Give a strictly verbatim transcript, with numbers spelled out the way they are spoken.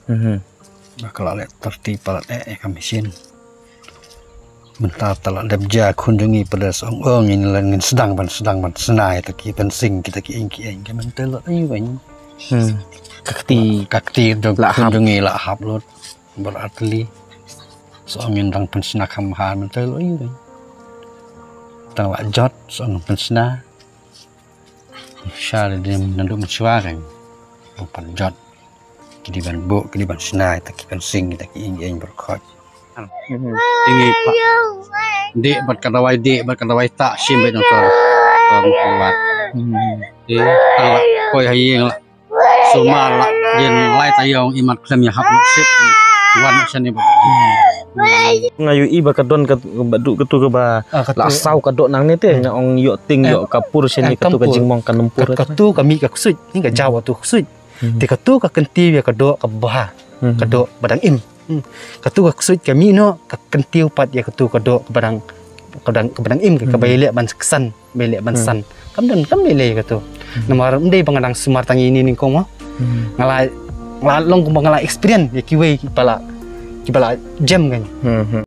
Mhm. Ba ka la leh thirty palat eh, eh, ka machine. Mynta ta la dep ja khun jong ngi pat da sa ong ong ngin la ngin sdang ban sdang ban sna ïa ta ki ban sing kita ki ing ki ing ki mynta la ai wen. Hmm. Ka kti. Ka kti jong la khun hap. Jong ngi la hap lut. Bar atli. Sa ong ngin dang pynsna kham ha mynta la ai wen. Tang la jot sa ong pynsna. Sha de dim nandu mynshuwa kan. Ong pan jot. Ki dei ban buh, ki dei ban sna, kita ki ban sing, kita ki ing ing barkhot. Ing i pa. Dek bad ka dawai dek bad ka dawai tak shim bad nongkor. Kong kuat. Te tang la koi ha ïing la. Sumar la yin lai ta yong imat klem ïa hap sip. Wan shane bad. Nga ïohi ba ka don ka ba duk katu ka ba la saw ka dok nangne te nga ong ïoh ting ïoh ka pur shane katu ka jingmong ka numpur. Katu ka mih ka ksuid, ni ka jaw katu ksuid. Te katu ka kyntiew ïa ka doh ka bha, ka doh ba dang im. Hmm. Katu ka ksuid ka mih noh, ka kyntiew pat ïa katu ka doh ka ba dang, ka dang, ka ba dang im, ka ba ïaleh ban ksan, ba ïaleh ban san. Kam don, kam lei lei katu. Namar ym dei ba nga dang sumar tang ïa ine nyngkong mo. Nga la, nga la long kumba nga la experience ïa kiwei kiba la, kiba la jem kan.